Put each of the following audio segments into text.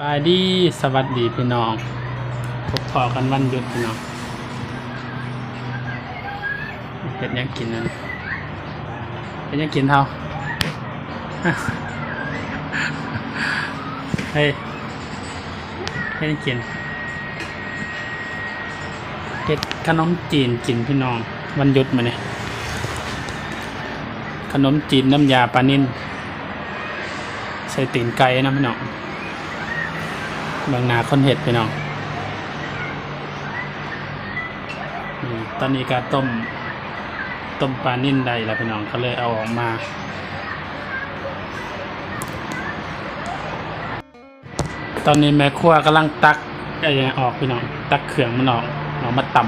ສະບາຍດີ ສະຫວັດດີພີ່ນ້ອງ ພົບພໍ້ກັນວັນຢຸດພີ່ນ້ອງ. ເຮັດຫຍັງກິນນັ້ນ? ເຮັດຫຍັງກິນເຮົາ? ເຮີ້ຍ ເຮັດຫຍັງກິນ? ເຮັດຂະໜົມຈີນກິນພີ່ນ້ອງ ວັນຢຸດມື້ນີ້. ຂະໜົມຈີນນ້ຳຢາປານິນ ໃສ່ຕີນໄກ່ນຳພີ່ນ້ອງ. ເບິ່ງໜ້າຄົນເຮັດພີ່ນ້ອງ. ອືມ ຕອນນີ້ກະຕົ້ມ ຕົ້ມປານິນໄດ້ແລ້ວພີ່ນ້ອງ ກະເລີຍເອົາອອກມາ. ຕອນນີ້ແມ່ຄົວກຳລັງຕັກ ເອີ ອອກພີ່ນ້ອງ ຕັກເຄື່ອງມັນອອກ ເອົາມາຕຳ.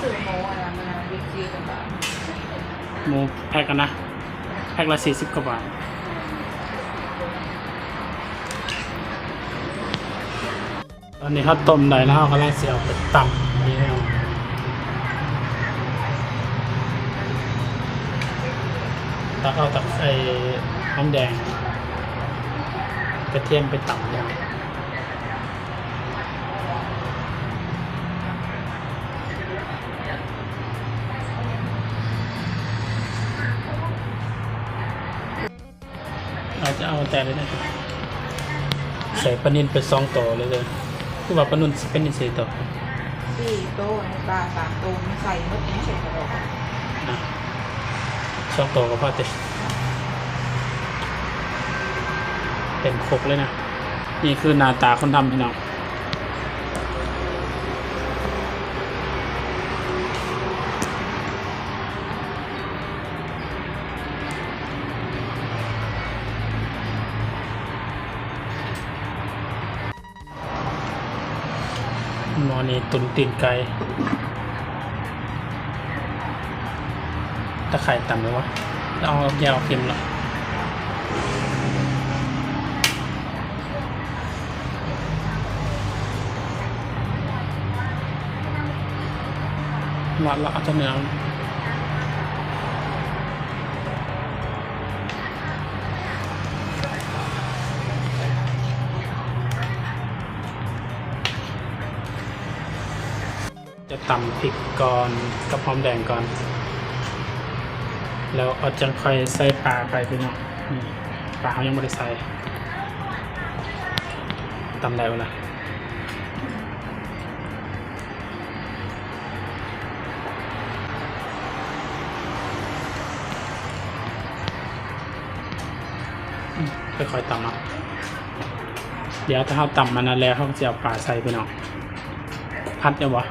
ຊື້ໝູອັນນັ້ນມາ ບິກຊີກັນບາດ ໝູແພັກຫັ້ນນະ ແພັກລະສີ່ສິບກວ່າບາດ. ຕອນນີ້ເຮົາຕົ້ມໄດ້ແລ້ວ ເຮົາກຳລັງຊິເອົາໄປຕຳນີ້ເນາະ ຕັກເອົາ ຕັກໃສ່ຫອມແດງ ກະທຽມໄປຕຳເນາະ. ອາດຈະເອົາແຕ່ນີ້ນະ ໃສ່ປານິນໄປສອງໂຕເລີຍເດີ. ຄືວ່າປານຸນ ປານິນໃສ່ໂຕ ສີ່ໂຕ ປາສາມໂຕ ມັນໃສ່ໝົດ ຍັງໃສ່ກະດອກ ອະ ສອງໂຕກະພໍຕິ ເຕັມຄົກເລີຍນະ. ນີ້ຄືໜ້າຕາຄົນທຳພີ່ນ້ອງ. ໝໍ້ນີ້ຕຸນຕີນໄກ່ ຕະໄຄຕຳໄດ້ບໍ່? ເອົາ ແຍກເອົາເຄັມເນາະ. ລະ ລະ ເອົາແຕ່ເນື້ອ ຈະຕຳພິກກ່ອນກັບຫອມແດງກ່ອນ ແລ້ວເຮົາຈັ່ງຄ່ອຍໃສ່ປາໄປພີ່ນ້ອງ. ນີ້ ປາເຮົາຍັງບໍ່ໄດ້ໃສ່ ຕຳໄດ້ບໍ່ລະ? ອືມ ຄ່ອຍໆຕຳເນາະ. ດຽວຖ້າເຮົາຕຳອັນນັ້ນແລ້ວ ເຮົາກະຊິເອົາປາໃສ່ພີ່ນ້ອງ. ຜັດແລ້ວບໍ່?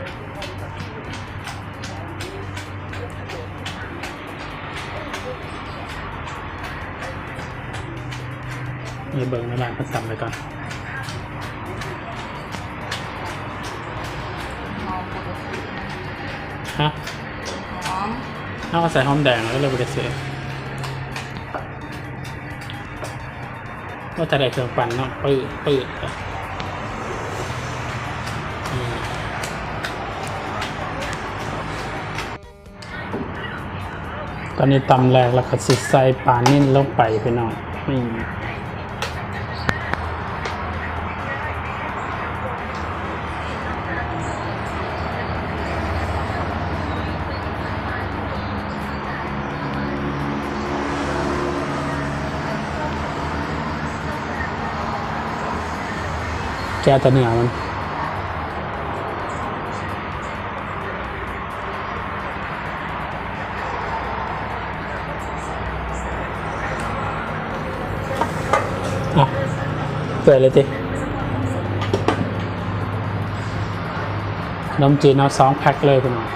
ເບິ່ງແມ່ບ້ານເພິ່ນຕຳໄປກ່ອນ. ຮະ? ຫອມ ເຮົາກະໃສ່ຫອມແດງ ກະເລີຍບໍ່ໄດ້ຊື້. ວ່າຈະໄດ້ເຄື່ອງປັ່ນເນາະ ປືດ ປືດ. ອືມ ຕອນນີ້ຕຳແຫຼກແລ້ວກະຊິໃສ່ປານິນລົງໄປພີ່ນ້ອງ. ນີ້ ແກະແຕ່ເນື້ອມັນ. ອ່ະ ເປື່ອຍເລີຍຕິ. ຂະໜົມຈີນເຮົາສອງແພັກເລີຍພີ່ນ້ອງ.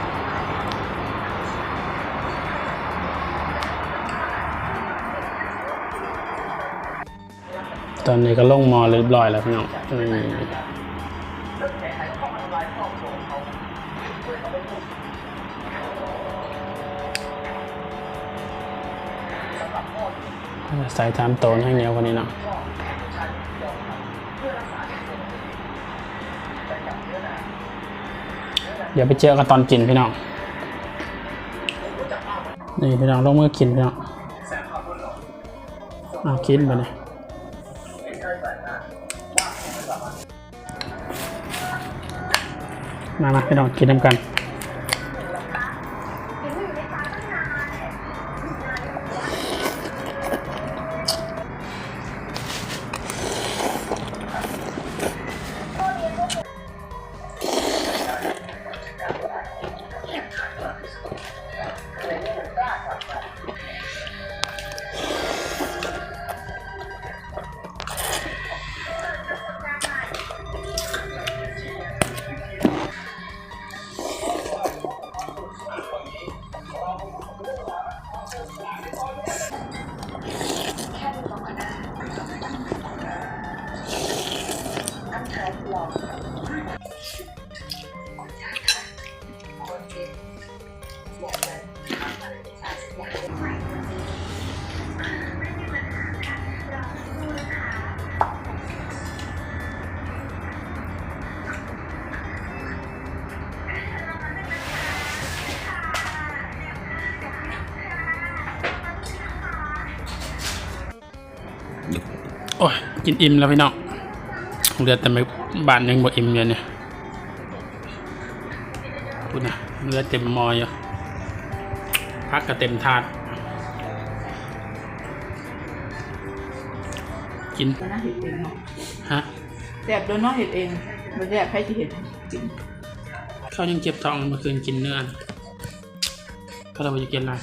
ຕອນນີ້ກະລົງໝໍ້ຮຽບຮ້ອຍແລ້ວພີ່ນ້ອງ. ອືມ ເ ໃສ່ສາມໂຕໃຫ້ໜຽວກວ່ານີ້ເນາະ. ດຽວໄປເຈີກັນຕອນກິນພີ່ນ້ອງ. ນີ້ພີ່ນ້ອງ ລົງມືກິນພີ່ນ້ອງ. ເອົາ ກິນບາດນີ້. ມາ ມາ ພີ່ນ້ອງ ກິນນຳກັນ. ໂອ້ຍ ກິນອີ່ມແລ້ວພີ່ນ້ອງ. ເຫຼືອແຕ່ບາດໜຶ່ງບໍ່ອີ່ມຢູ່ນີ້. ພຸ້ນນະ ເຫຼືອເຕັມໝໍ້ຢູ່. ຜັກກໍເຕັມຖາດ. ກິນ ເຮັດເອງເນາະ. ຮະ? ແຊບໂດຍເນາະ ເຮັດເອງ. ບໍ່ແຊບໃຜຊິເຮັດກິນ? ເຂົາຍັງເຈັບທ້ອງ ເມື່ອຄືນກິນເນື້ອ. ເຂົາເຈົ້າບໍ່ຢາກກິນຫຼາຍ.